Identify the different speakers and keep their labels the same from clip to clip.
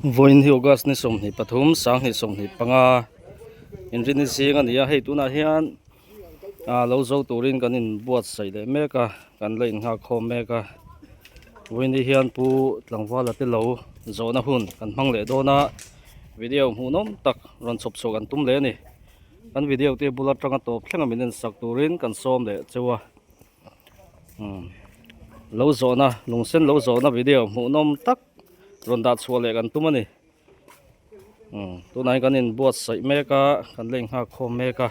Speaker 1: Vawiin hi August ni 23 2025 inrinni zing a ni a hei tunah hian ah lo zo turin kan inbuatsaih leh mek a kan la innghak khawm mek a vawiin hi hian pu tlangvala te lo zawhna hun kan hmang leh dawn a video hmuhnawm tak rawn chhawp chhuah kan tum leh a ni kan video te bul atanga tawp thleng a min en sak turin kan sawm leh cheu a. Lo zawhna lungsen lo zawhna video hmuhnawm tak rawn dah chhuah leh kan tum a ni tunah hian kan inbuatsaih mek a kan la inghak khawm mek a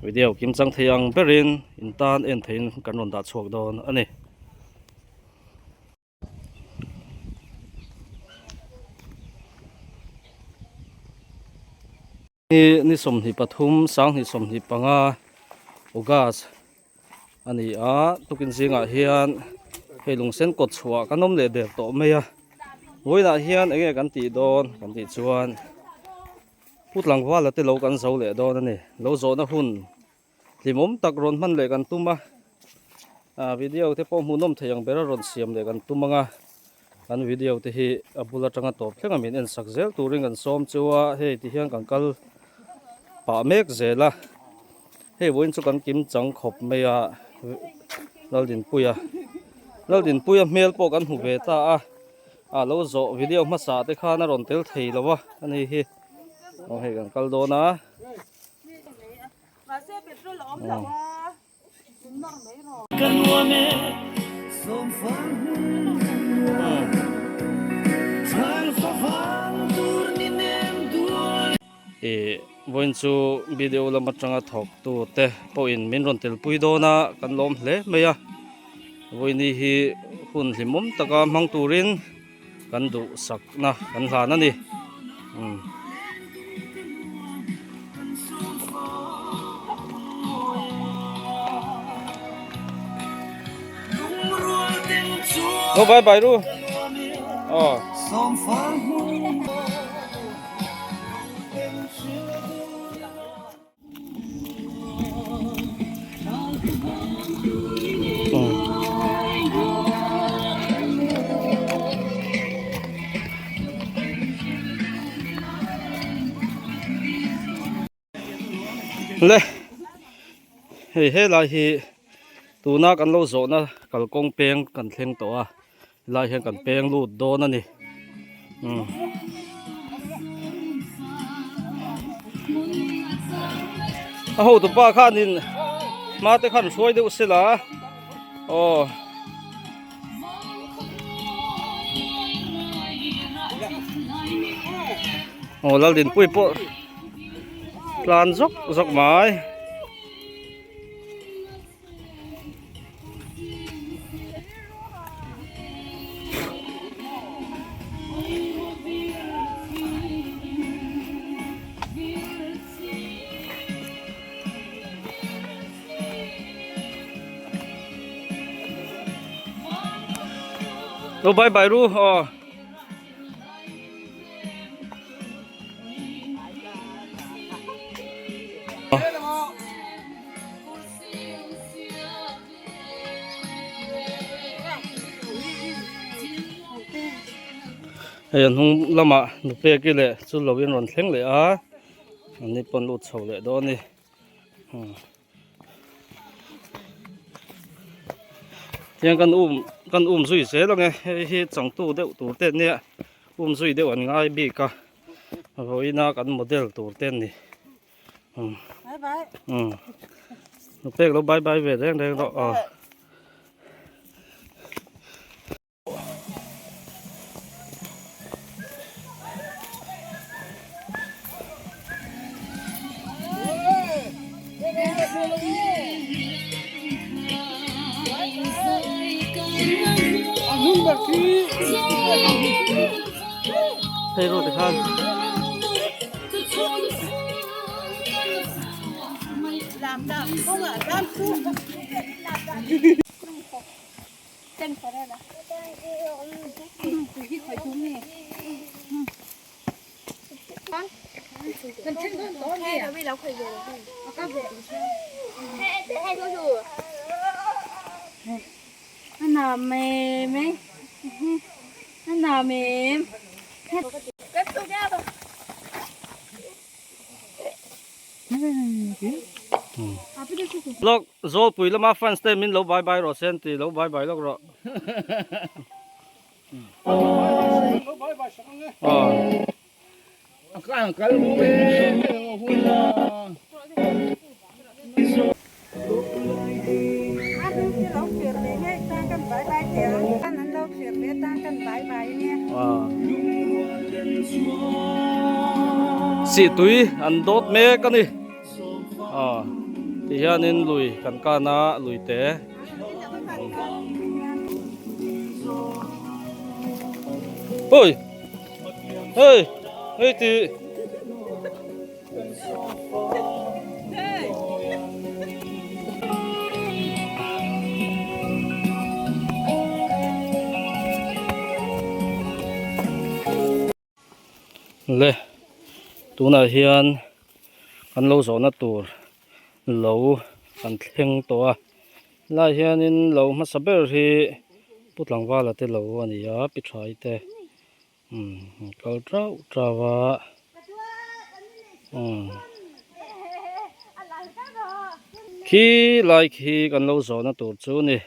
Speaker 1: video kim chang thei ang berin in tan en theihin kan rawn dah chhuak dawn a ni. Hi ni 23 2025 August a ni a tukin zingah hian hei lungsen kawt chhuah kan awm leh der tawh mai a vawiinah hian eng nge kan tih dawn kan tih chuan Pu Tlangvala te lo kan zo leh dawn a ni lo zawhna hun Hlimawm tak rawn hman leh kan tum a, ah video te pawh hmuhnawm thei ang bera rawn siam leh kan tum ang a, kan video te hi a bul atanga tawp thleng a min en sak zel turin kan sawm chu a, hei ti hian kan kal pah mek zel a, hei vawiin chu kan kim chang khawp mai a, Laldinpuia Laldinpuia hmel pawh kan hmu ve ta a, ah lo zawh video hmasa te khan a rawn tel thei lo a ani hi, aw hei kan kal dawn a. Ih vawiin chu video lam atanga thawk tu te pawhin min rawn telpui dawn a kan lawm hle mai a vawiini hi hun hlimawm taka hmang turin kan duhsakna kan hlan a ni umm. Lo bye bye ru aw. Le hei helai hi tuna kan lo zawhna kalkawng peng kan thleng tawh a helai hian kan peng lut dawn a ni umm a hotupa khanin hma te khan hruai deuh sela aw. Aw Laldinpuii pawh tlan zawk zawk mai. Lo bye bye ru aw. Hei a hnung lamah nupeki leh chu lo in rawn thleng leh a an ni pawn lut chho leh dawn a ni tiang kan um kan um zui zel ang e hei hi changtu deuh tur te ania um zui deuh an ngai bik a vawiina kan model tur te an ni. Umm umm nu pek lo bye bye ve reng reng rawh aw. Hei rawh tikhan. Lawk Zawlpui lama fans te min lo bye bye rawh se an ti lo bye bye lawk rawh. Sih tui an dawt mek a ni ti hianin lui kan kan a lui te. Oi! Hei! Hei ti! Le tunah hian kan lo zawhna tur lo kan thleng tawh a helaiah hianin lo hmasa ber hi pu tlangvala te lo a ni a pi thaii te umm kal tauh tauh a umm khi lai khi kan lo zawhna tur chu a ni.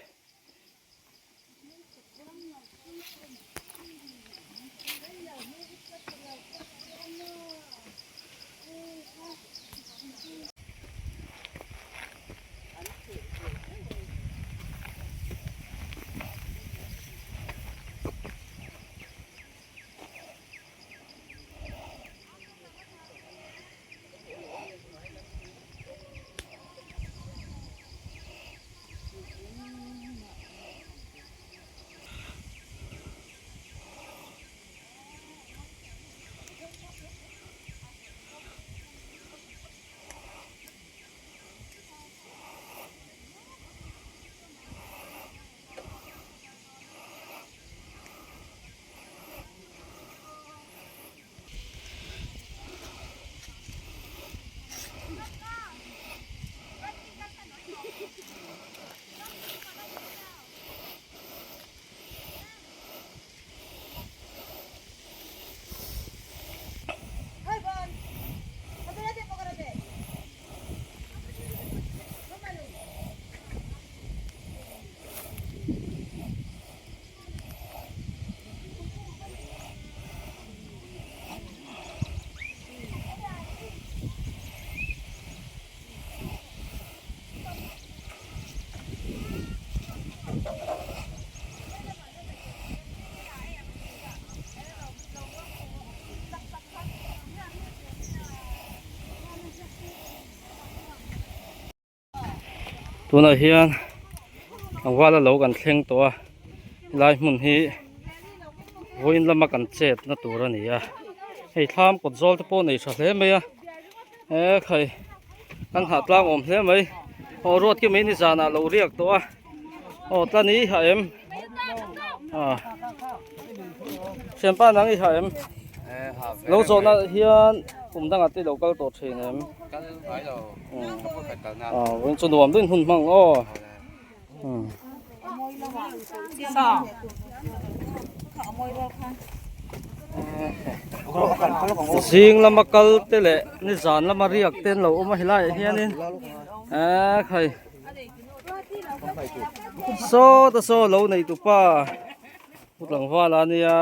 Speaker 1: Tunah hian tlangval a lo kan thleng tawh a helai hmun hi vawiin lama kan chet na tur a ni a hei thlam kawt zawl te pawh nei tha hle mai a he khai kan hah tlang awm hle mai aw ruat ki mai ni zanah lo riak tawh a aw tla ni i hah em ah thianpa nang i hah em lo zawhna hian kum dangah te i lo kal tawh thin em.
Speaker 2: Kal ngai lo ka pawh khat kalna.
Speaker 1: Aw vawiin chu nuam deuhin hun hmang aw. Zing lama kal te leh nizan lama riak te an lo awm a helaiah hianin eh khai saw ta saw lo nei tupa Pu tlangval a nia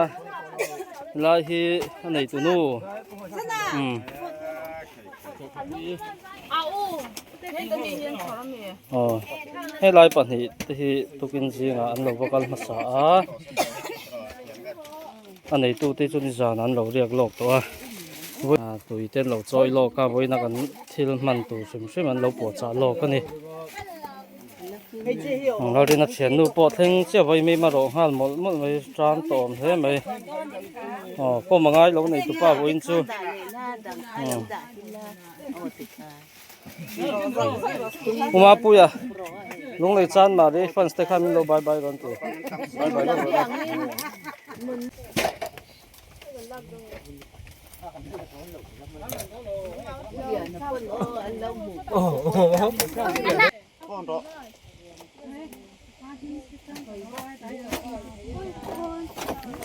Speaker 1: helai hi a nei tu nu umm aw helai pahnih te hi tukin zingah an lo va kal hmasa a a neitu te chu nizan an lo riak lawk tawh a tui te an lo chawi lawk a vawiina kan thil hman tur hrim hrim an lo puahchah lawk a ni. Lalrina thiannu pawh thleng chiah vawi mai marawh nghal mawlh mawlh mai tan tawh awm hle mai aw pawm a ngai lo nei tupa vawiin chu Uma Puia lunglei chan mah ri fans te khan min lo bye bye rawn ti bye bye rawn rawh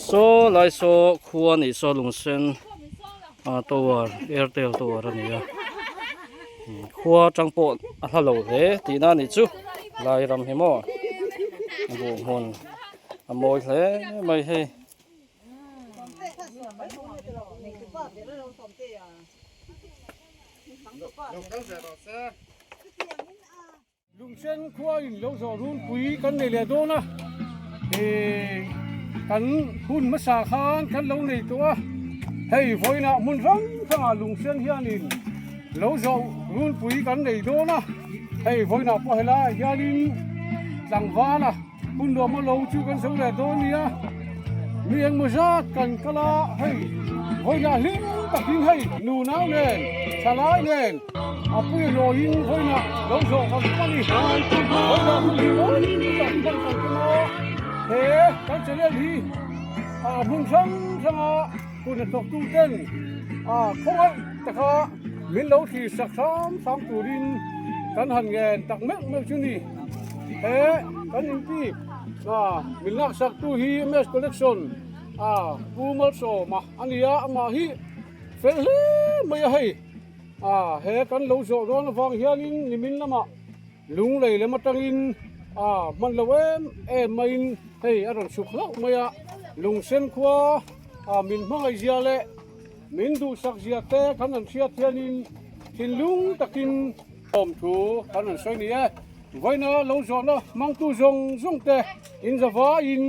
Speaker 1: Saw lai saw khua nih saw lungsen ah tower airtel tower a ni a khua atang pawh a hla lo hle tihna a nih chu lai ram hi maw a buh hmun a mawi hle mai hei.
Speaker 3: Lungsen khua in lo zawh runpui kan nei leh dawn a, ih kan hun hmasa khan kan lo nei tawh a, hei vawiinah hmun hrang hrangah Lungsen hianin lo zawh runpui kan nei dawn a, hei vawiinah pawh helaiah hianin tlangval a hun nuam a lo chu kan zo leh dawn nia, mi engmaw zat kan kal a, hei vawiinah hlim takin hei nunau nen thalai nen. A pui lawiin vawiinah lo zawh kan tum a ni. Vawiinah hun hi mawi tak hman kan tum a, he kan channel hi a hmun hrang hranga hun a thawktu ten a khawngaih taka min lo thlir sak hram hram turin kan han ngen tak meuh meuh chu ni. He kan inpik a min laksaktu hi MS Collection a Pu Malsawma a ni a, amah hi fel hle mai a hei. A, he kan lo zawh dawn avang hianin nimin lamah lunglei lem atangin a hman lo em em maiin hei a rawn suk hlauh mai a, lungsen khua a min hmangaih zia leh min duhsak zia te kan han hriat hianin thinlung takin awmthu kan han sawi ni e. Vawiina lo zawhna hmangtu zawng zawng te inzavaiin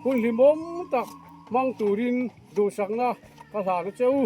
Speaker 3: hun hlimawm tak hmang turin duhsakna ka hlan a che u.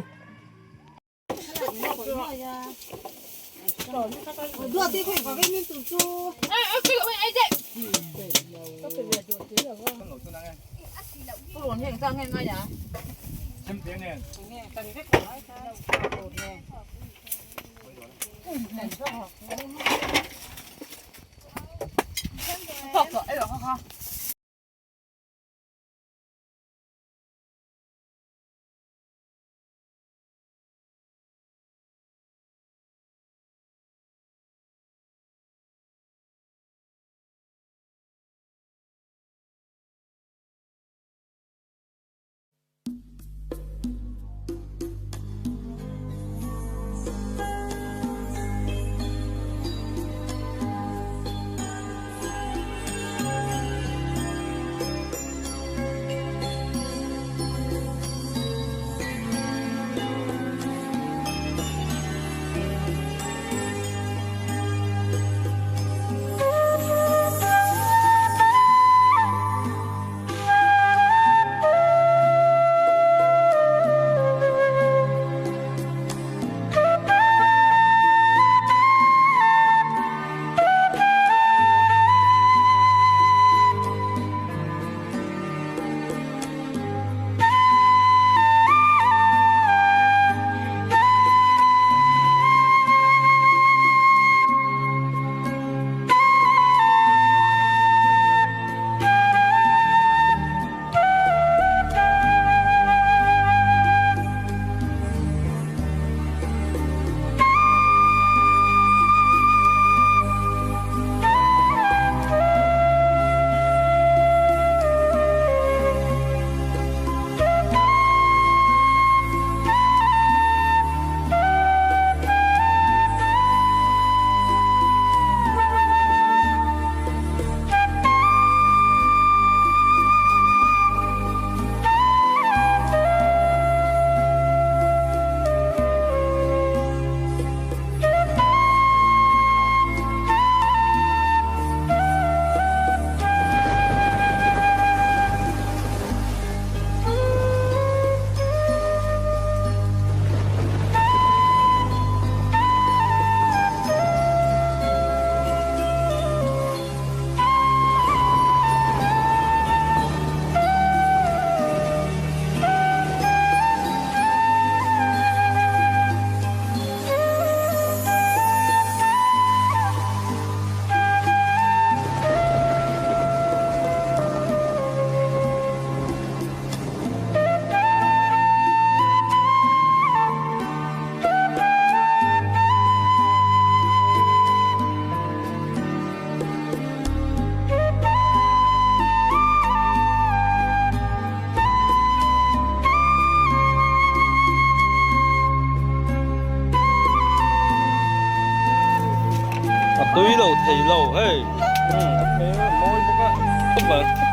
Speaker 1: thei lo hei a mawi bawk a.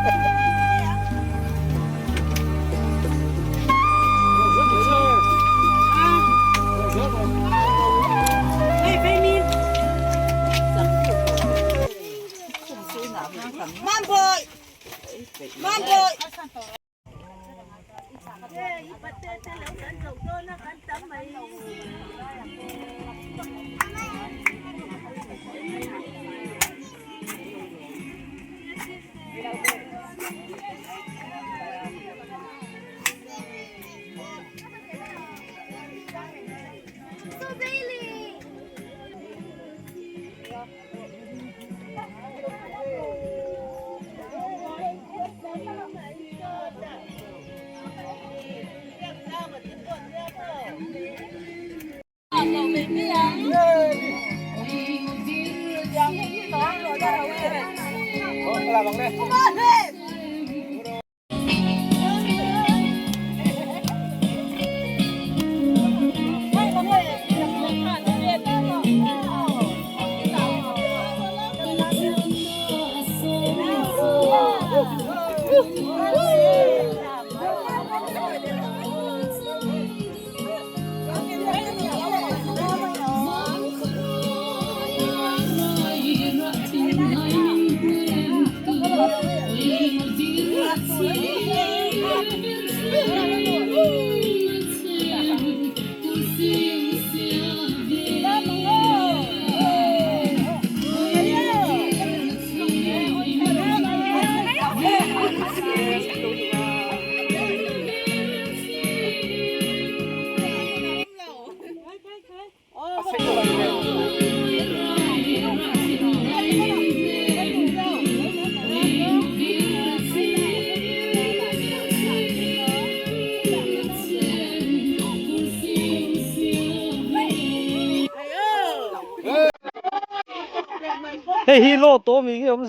Speaker 1: Hei hi law tawh mi nge awm.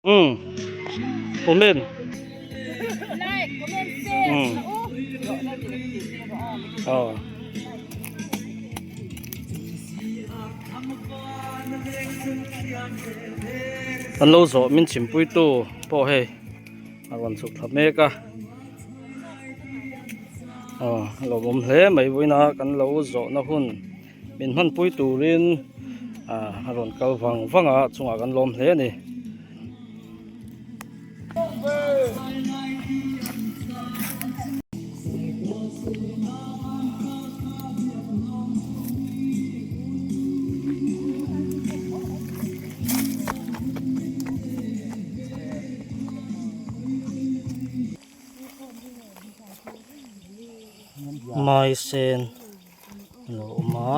Speaker 1: Um comment
Speaker 4: Like, comment, share.
Speaker 1: Um aw. An lo zawh min chhimpui tu pawh hei a rawn chhuk thla mek a aw a lawmawm hle mai vawiina kan lo zawhna hun min hmanpui turin ah a rawn kal vang vang a chungah kan lawm hle a ni. Mai sen a lo awm a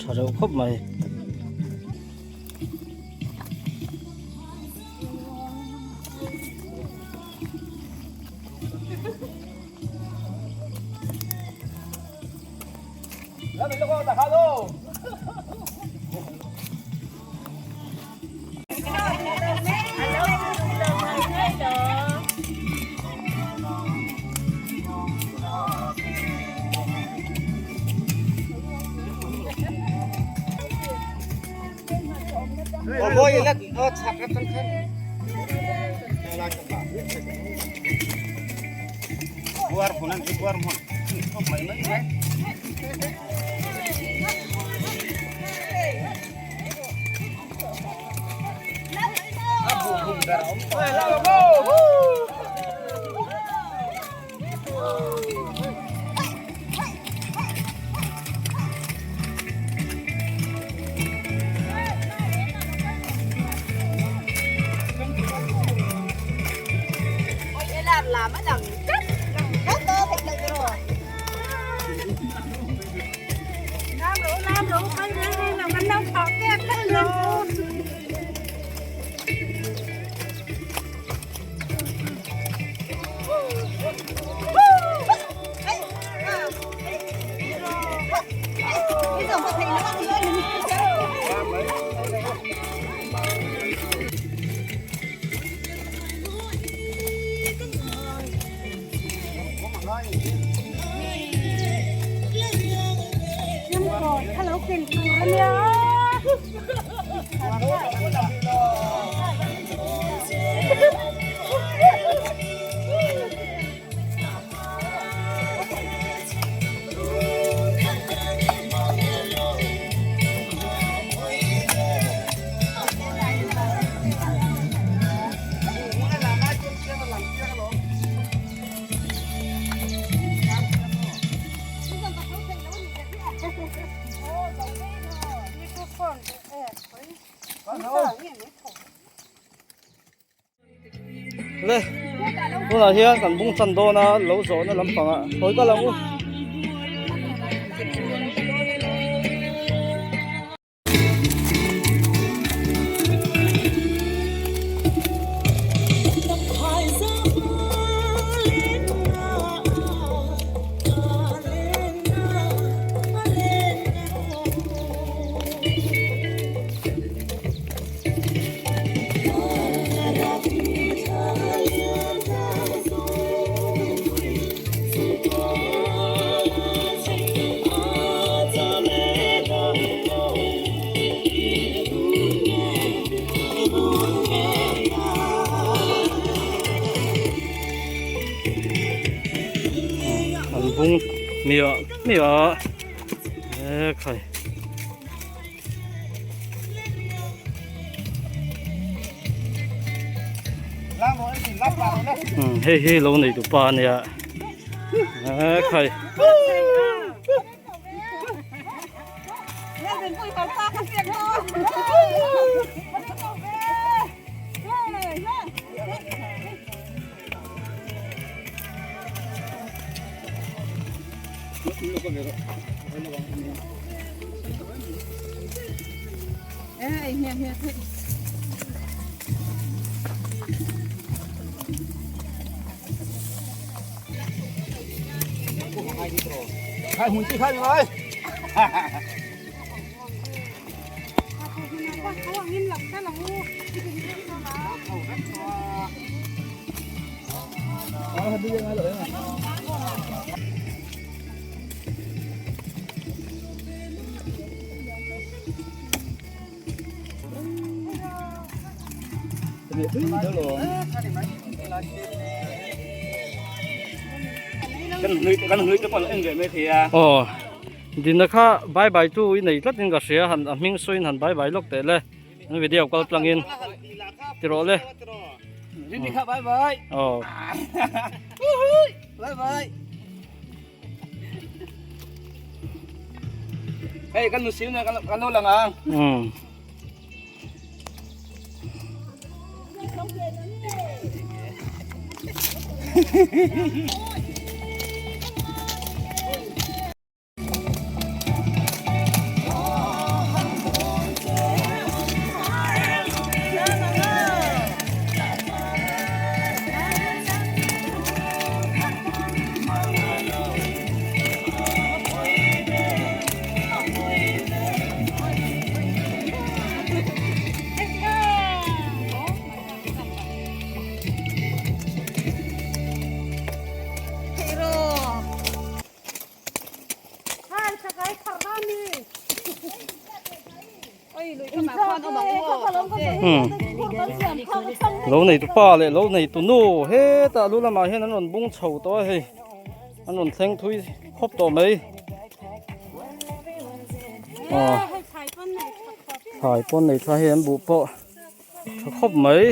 Speaker 1: tha reuh khawp mai. Le tunah hian kan bung chan dawn a lo zawhna lampangah hawi kal ang u. Miah miah e khai. Hei hi lo nei tu pa ania e khai. Aw Dina kha bye bye tu i nei tlat in ka hria han a hming sawiin han bye bye lawk teh le an video kal tlang in ti rawh le
Speaker 2: Dini kha bye bye
Speaker 1: aw
Speaker 2: bye bye Hei kan nu sim na kan lo lang ang
Speaker 1: um Lo nei tu pa leh lo nei tu nu hetah lu lamah hian an rawn bung chho tawh a hei an rawn thleng thui khawp tawh mai aw thlai pawn nei tha hei an buh pawh tha khawp mai.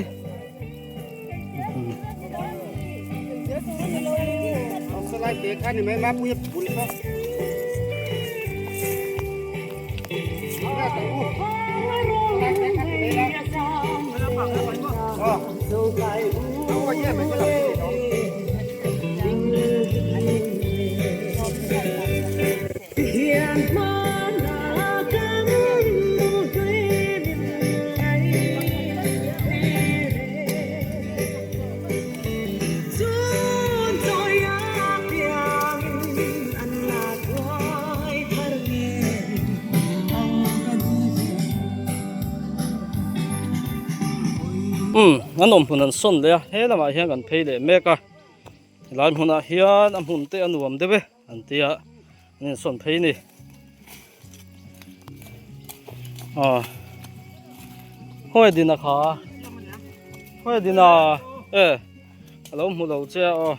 Speaker 1: Umm an awm hmun an sawn leh a he lamah hian kan phei leh mek a helai hmunah hian a hmun te a nuam deuh e an tia an insawn phei a ni aw khawi dina kha khawi dina e a lo hmu lo che a aw.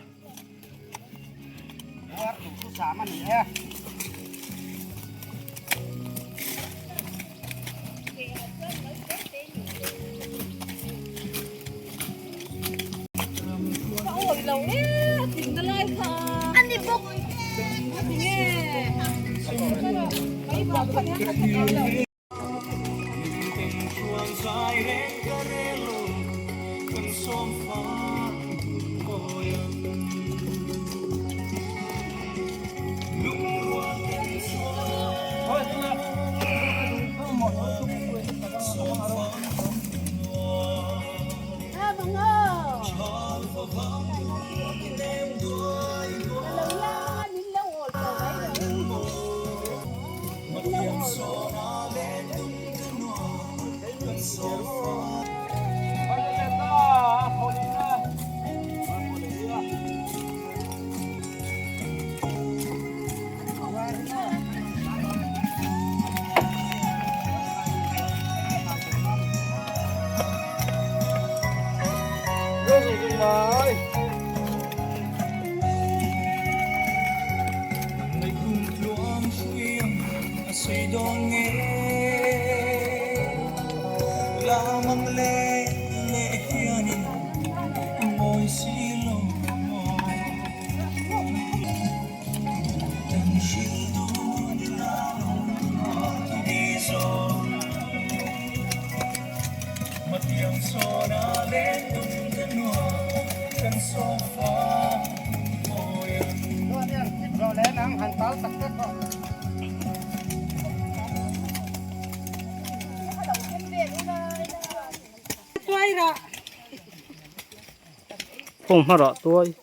Speaker 1: Phong hmarah tuai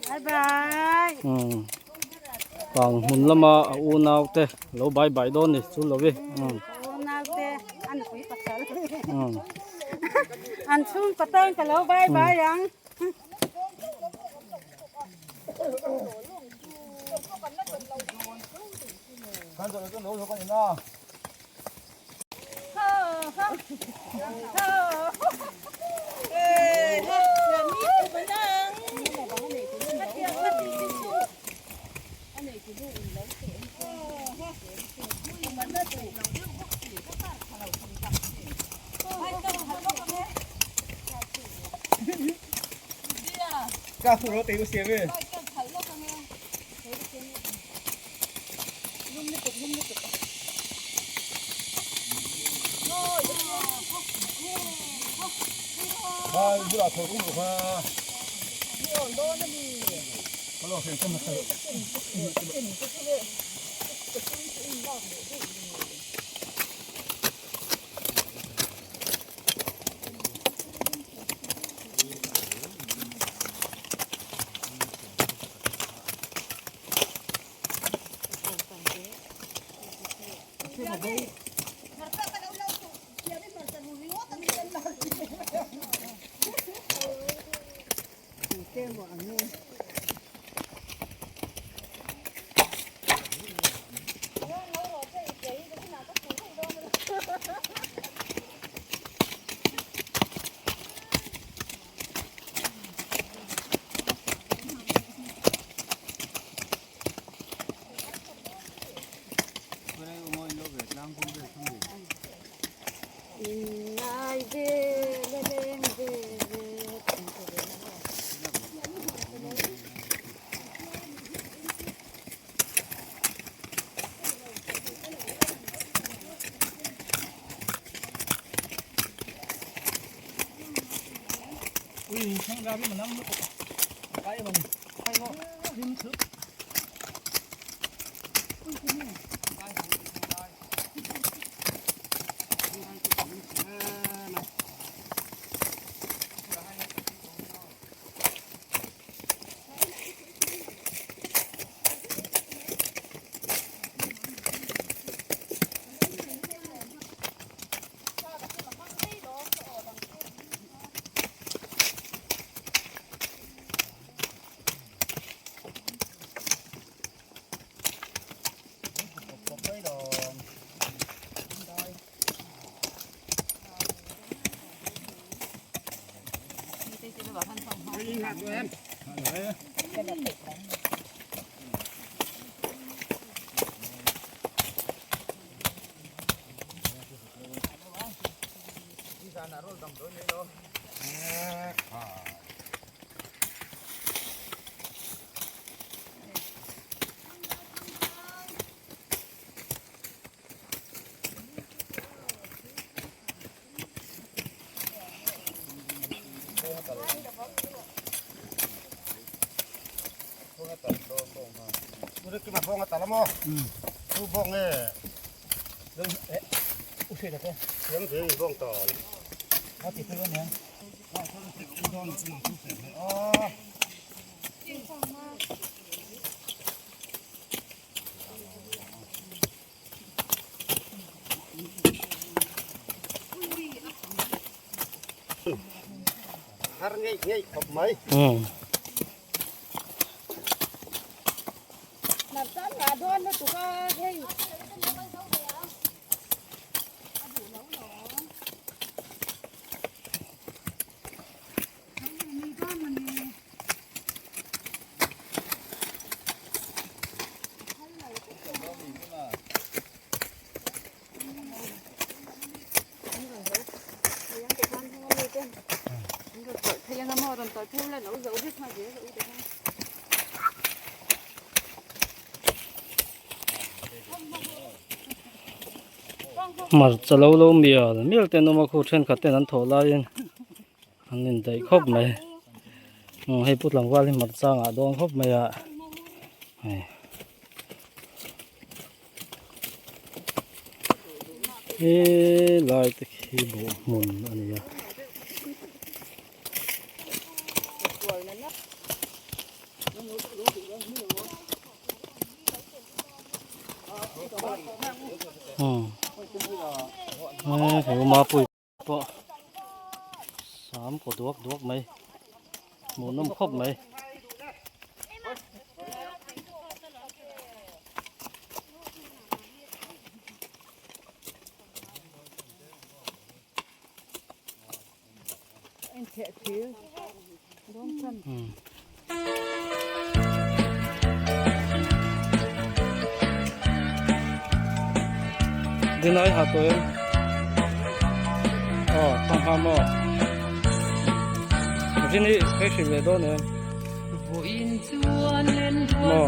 Speaker 4: bye bye
Speaker 1: umm kang hmun lama a unau te lo bye bye dawn ni chu lo i umm
Speaker 4: unau te an pui pasal
Speaker 1: umm
Speaker 4: an chhung ka tan ka lo bye bye ang
Speaker 1: Hmarcha lo lo mial mial te an awm a khu thenkhat ten an thawh laiin an indaih khawp mai hei pu tlangval hi hmarcha ngah dawn khawp mai a hei helai te khi buh hmun a ni a. Hei mapui pawh sam kaw duak duak mai hmuhnawm khawp mai. Dinai ha tawh em? Aw, thang ha maw? Rini hei hrilh leh dawn em? Maw?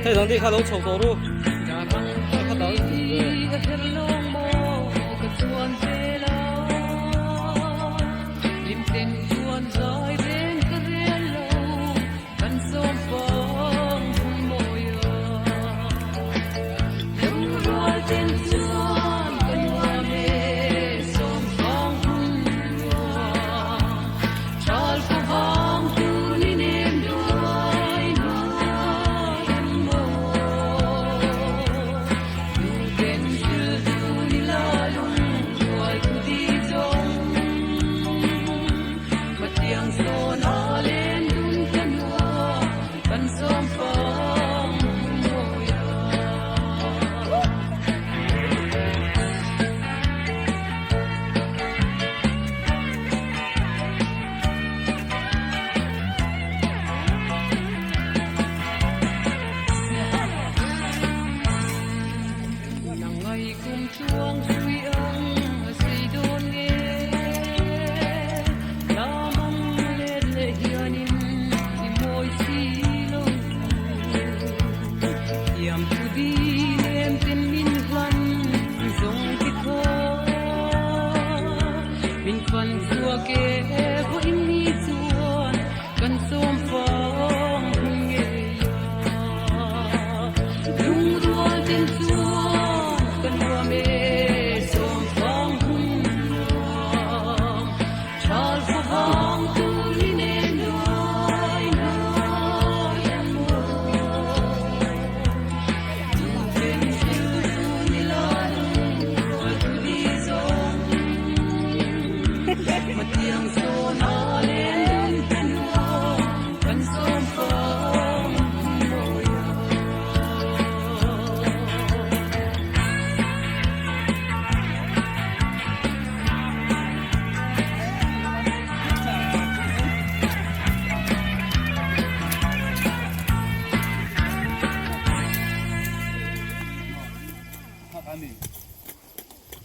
Speaker 1: Hei dang dih kha lo chho tawh ru. Kha dang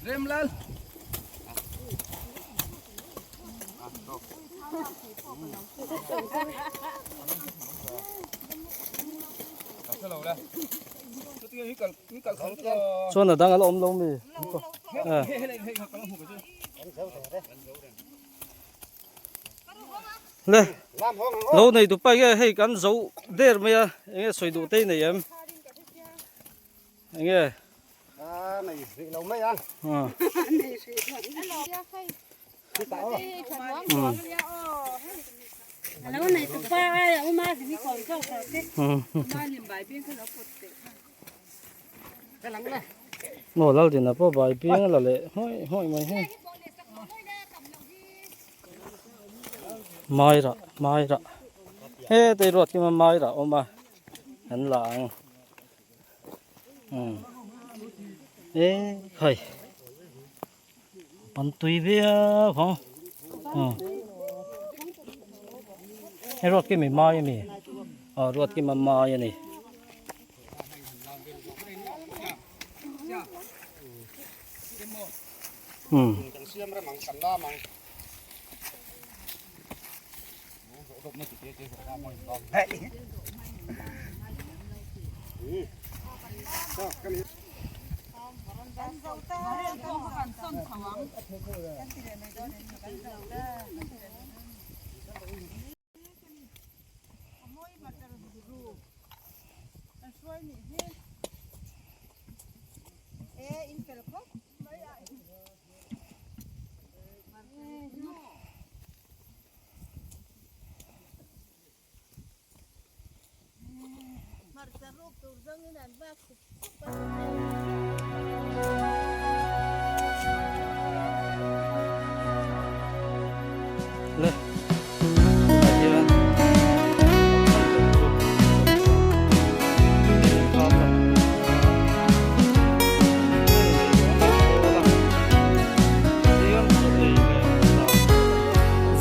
Speaker 2: Remlal.
Speaker 1: Chuan a dang a la awm lo mi? Le lo nei duh pai nge hei kan zo der mai a enge sawi duh te nei em enge
Speaker 5: a nei rih lo mai ang
Speaker 4: Lo nei tu pa ai a uma ni kon zo ka te.
Speaker 1: Maw Laldina pawh bai piang a la leh hmawih hmawih mai hei. Mai rah mai rah hetei ruat kima mai rah awm a an la ang umm e khai pan tui viau ang umm hei ruat kimi mai a mi aw ruat kima mai a ni. Le tunah hian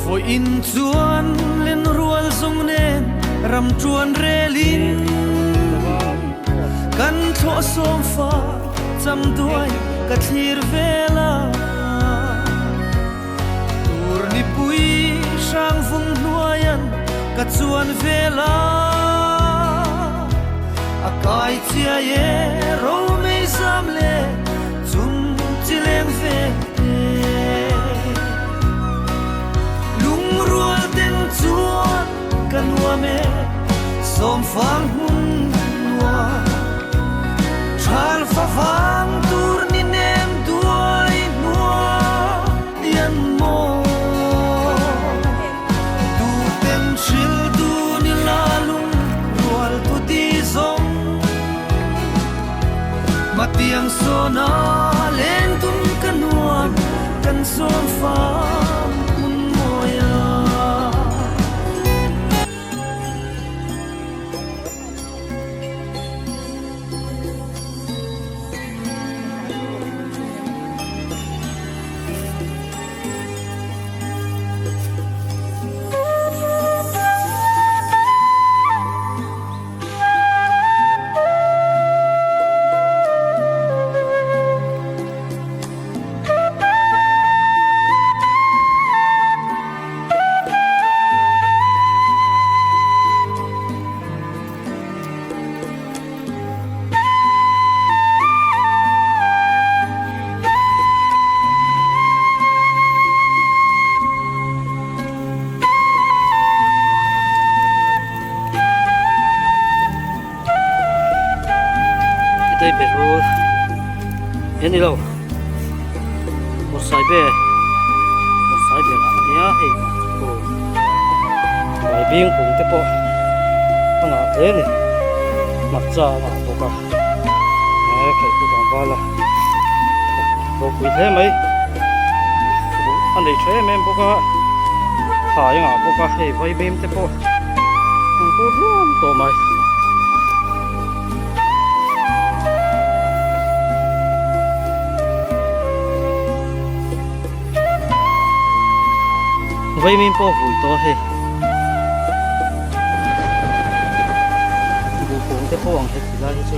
Speaker 6: Vawiin chuan lenrual zawng nen ram ṭuan relin kan thlawh sawm fa cham duai ka thlir vel a. Tur nipui hrang vung hnuaian ka chuan vel a, a kai chiai e romei zam le chung chi leng vek te. Lungrual ten chuan ka nuam e sawmfang hmun nuam Thal fa vang tur ni nem duai hnuai an maw Tu ten hril tu ni la lung rual tu ti zawng Matiang sawna len tum ka nuam kan sawm fam hmun mawi a.
Speaker 1: Hetei petrol he ni lo bawrhsaibe bawrhsaibe lah a nia hei aw bai bing kung te pawh a ngah hle a ni hmarcha a ngah bawk a he khaihpu tlangval a ropui hle mai a nei tha em em bawk a thlai a ngah bawk a hei vaimim te pawh an kur hluam tawh mai. Vaimim pawh vui tawh a hei buhpawng te pawh ang heti lai hi chu.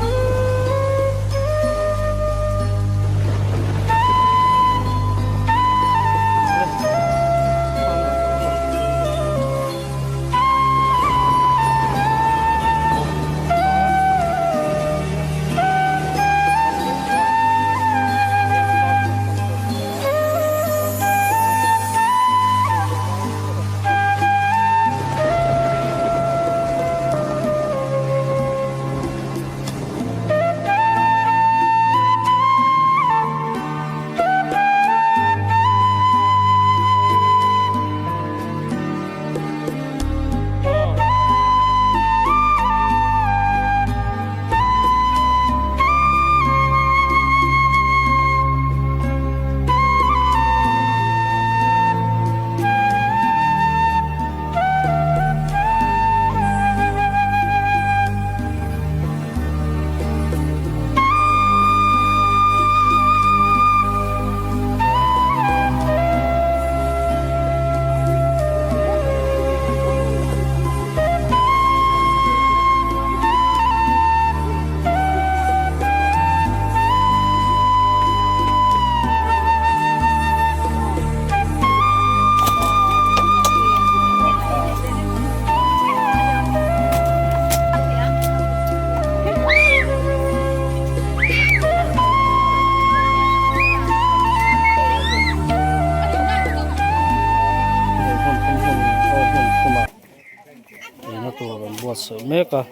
Speaker 1: buatsaih mek a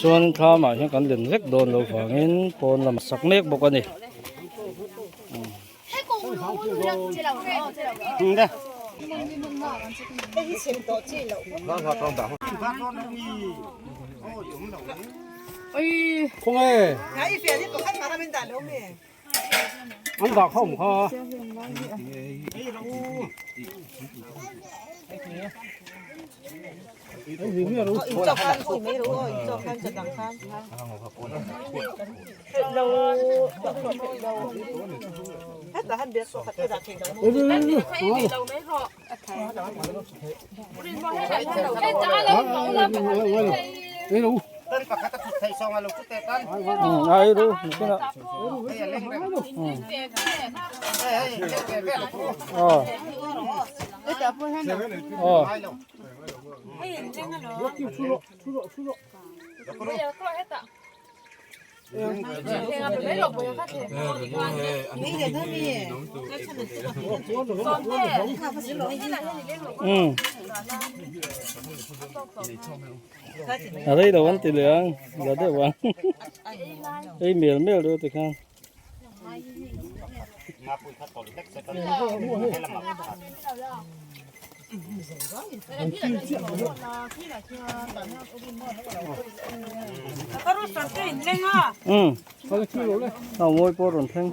Speaker 1: chuan thlam ah hian kan len vek dawn loh vangin pawn lam a sak mek bawk a ni.
Speaker 3: An dah kha awm kha.
Speaker 1: A rei lo an ti leh ang la deuh ang ei mel mel deuh tikhan. Hau mawi pawh rawn thleng.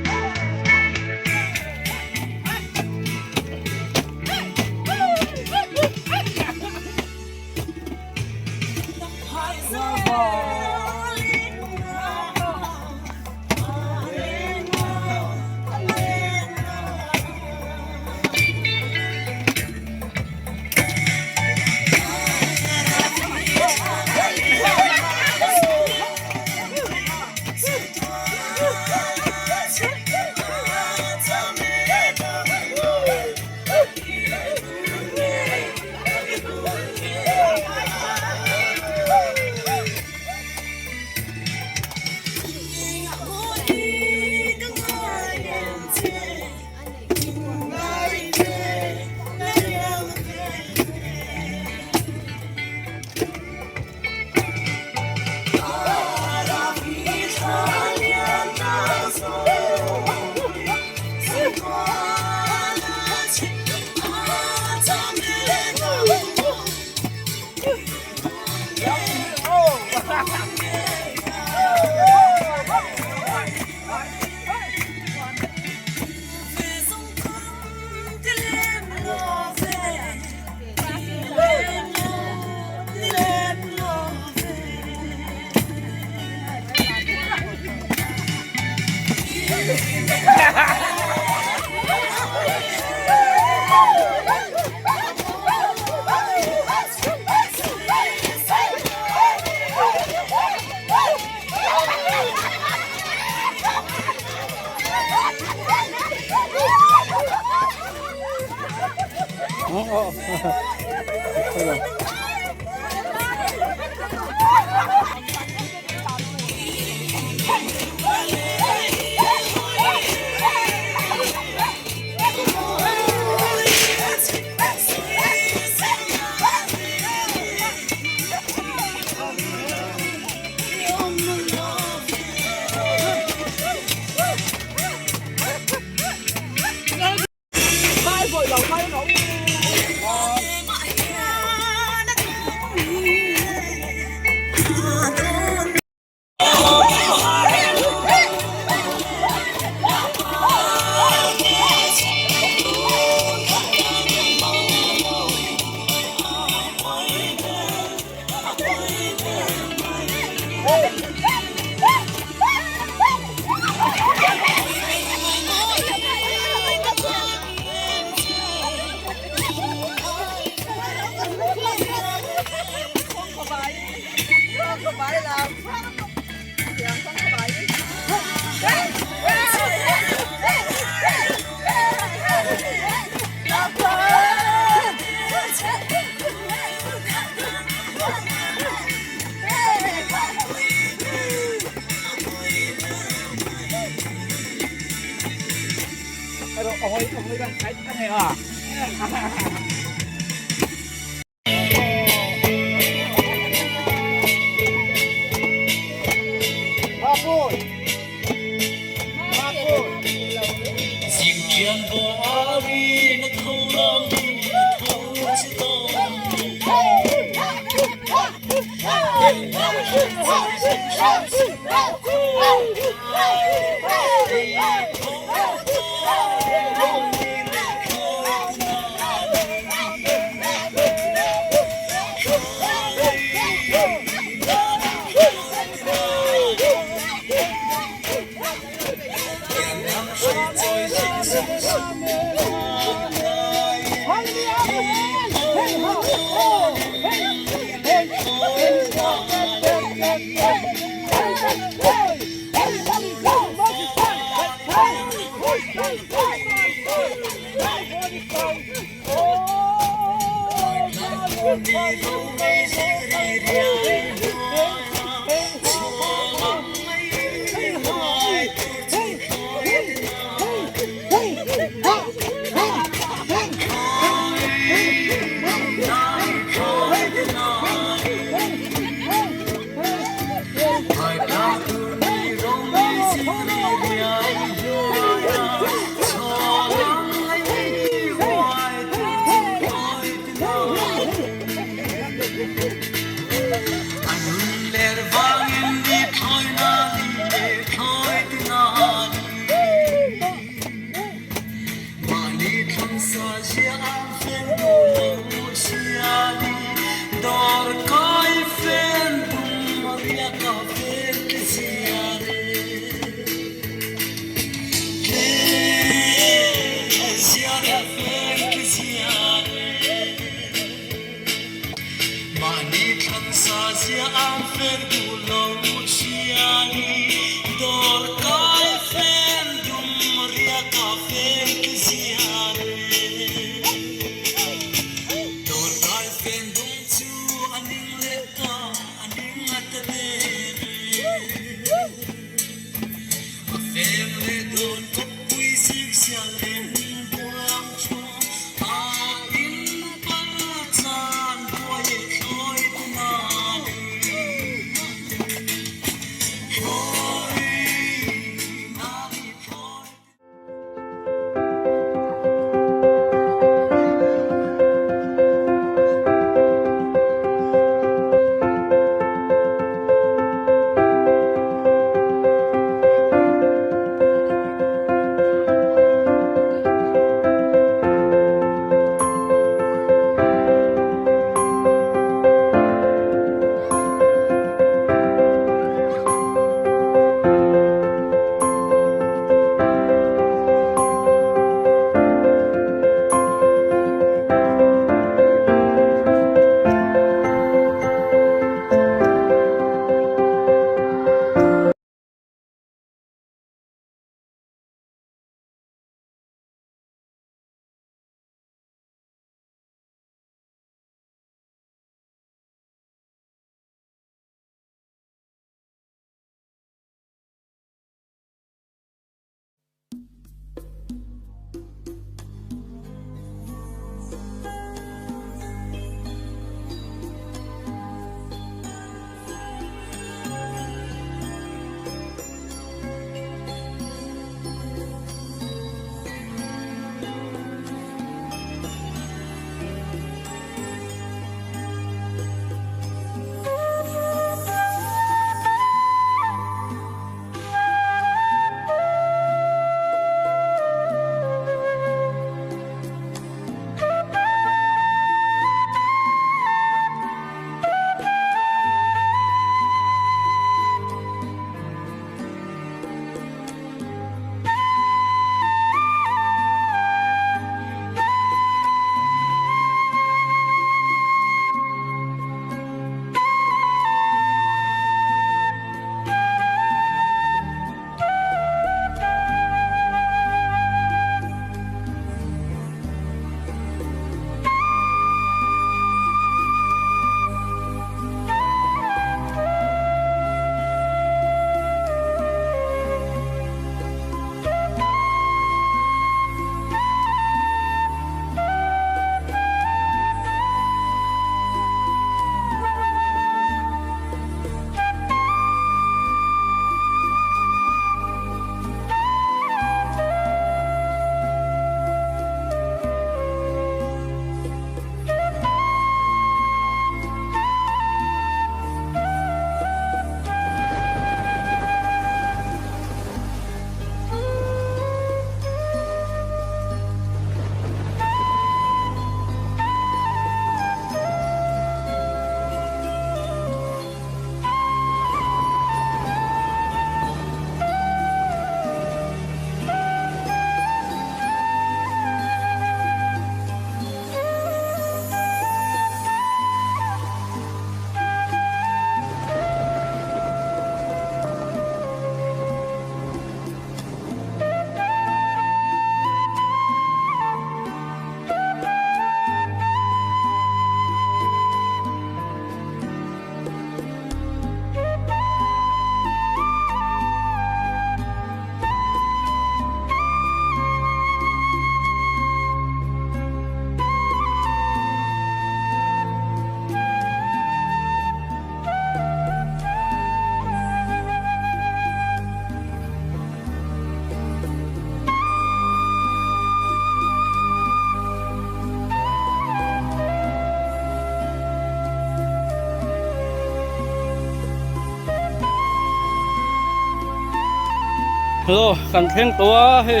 Speaker 1: Hello kan thleng tawh a hei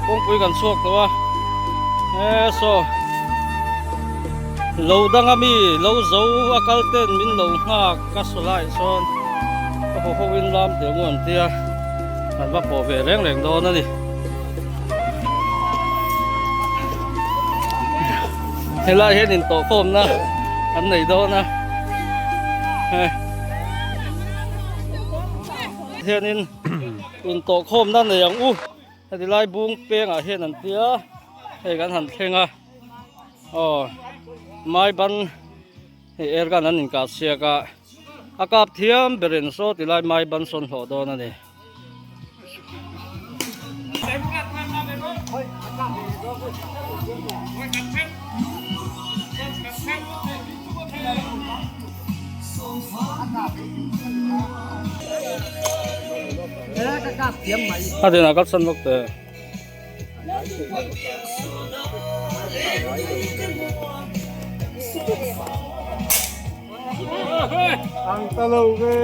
Speaker 1: kawngpui kan chhuak tawh a e saw lo dang ami lo zo a kal ten min lo nghak ka saw lai sawn ka haw ho in lam teh ngu an tia kan va pawh ve reng reng dawn a ni helai hian intawhkhawmna an nei dawn a hei. Hianin intawhkhawmna nei ang u heti lai bung pengah hian an tia hei kan han thleng a aw mai ban hei air gun an inkah chhiak a a kap thiam berin saw ti lai mai ban sawn hlawh dawn a ni. A dinah kal san bawk teh.
Speaker 3: Ang ta lo ve.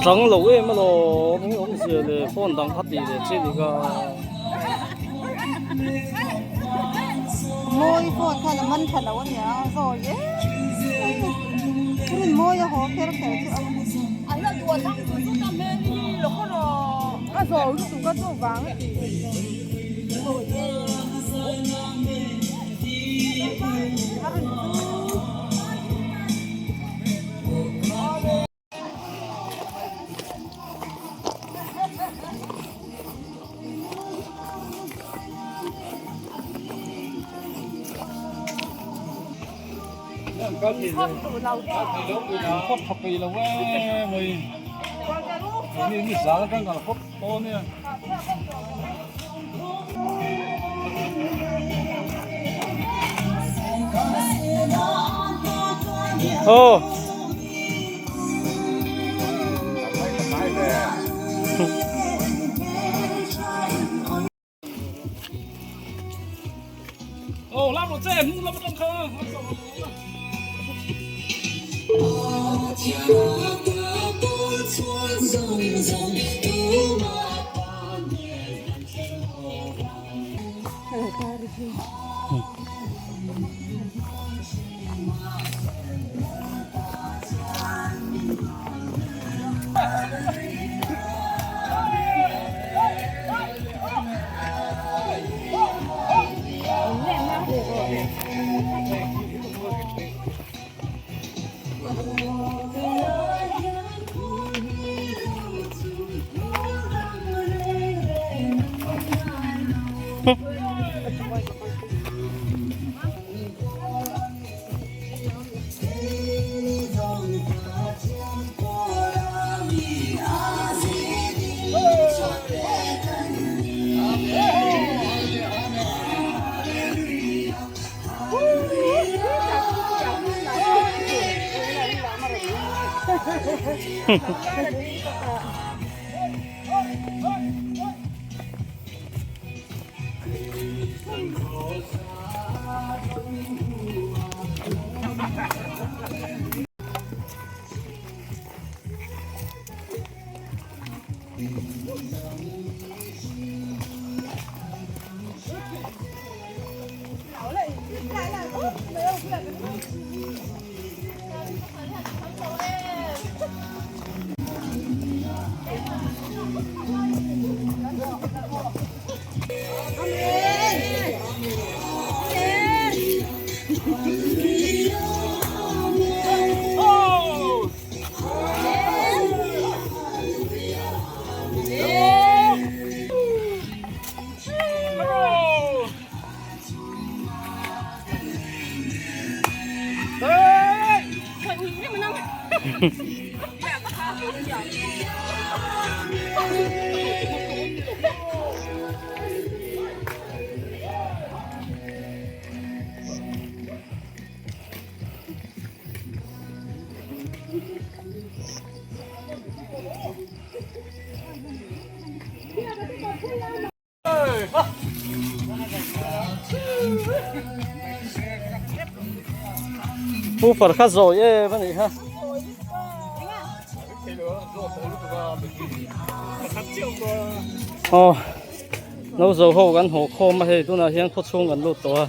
Speaker 1: Tang lo em alawm eng awmzia leh phone dang kha tih leh chi ni ka.
Speaker 4: Mawi phone khan a man tha lo ania a zawi em em a mawi a haw kher kher chu a a zawi lutuk a chuvang a ti.
Speaker 1: Aw. Pu far kha zawi em a nih kha. Aw no zo ho kan haw khawm a hei tunah hian khaw chhung kan lut tawh a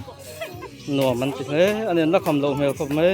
Speaker 1: nuam an ti hle a ni an la kham loh hmel khawp mai.